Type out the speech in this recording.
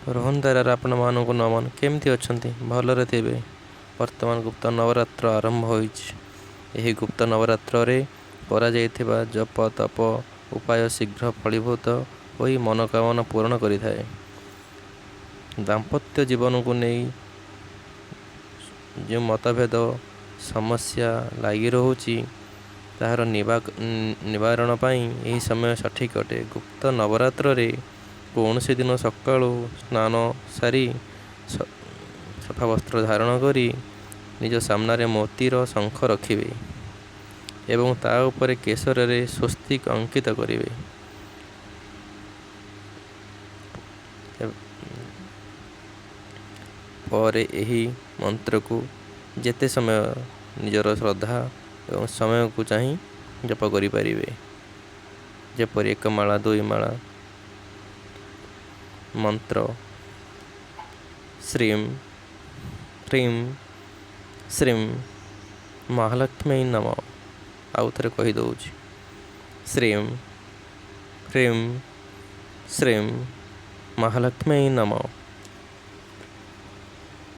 ରୋହନଧାରାର ଆପଣମାନଙ୍କୁ ନମନ। କେମିତି ଅଛନ୍ତି? ଭଲରେ ଥିବେ। ବର୍ତ୍ତମାନ ଗୁପ୍ତ ନବରାତ୍ର ଆରମ୍ଭ ହୋଇଛି। ଏହି ଗୁପ୍ତ ନବରାତ୍ରରେ କରାଯାଇଥିବା ଜପ, ତପ, ଉପାୟ ଶୀଘ୍ର ଫଳୀଭୂତ ହୋଇ ମନୋକାମନା ପୂରଣ କରିଥାଏ। ଦାମ୍ପତ୍ୟ ଜୀବନକୁ ନେଇ ଯେଉଁ ମତଭେଦ ସମସ୍ୟା ଲାଗି ରହୁଛି, ତାହାର ନିବାରଣ ପାଇଁ ଏହି ସମୟ ସଠିକ୍ ଅଟେ। ଗୁପ୍ତ ନବରାତ୍ରରେ କୌଣସି ଦିନ ସକାଳୁ ସ୍ନାନ ସାରି ସଫା ବସ୍ତ୍ର ଧାରଣ କରି ନିଜ ସାମ୍ନାରେ ମୋତିର ଶଙ୍ଖ ରଖିବେ ଏବଂ ତା ଉପରେ କେଶରରେ ସ୍ୱସ୍ତିକ ଅଙ୍କିତ କରିବେ। ପରେ ଏହି ମନ୍ତ୍ରକୁ ଯେତେ ସମୟ ନିଜର ଶ୍ରଦ୍ଧା ଏବଂ ସମୟକୁ ଚାହିଁ ଜପ କରିପାରିବେ, ଯେପରି ଏକ ମାଳା, ଦୁଇ ମାଳା। ମନ୍ତ୍ର ଶ୍ରୀಂ ହ୍ରୀಂ ଶ୍ରୀಂ ମହାଲକ୍ଷ୍ମୀ ନମ। ଆଉ ଥରେ କହିଦେଉଛି, ଶ୍ରୀಂ ହ୍ରୀಂ ଶ୍ରୀಂ ମହାଲକ୍ଷ୍ମୀ ନମ।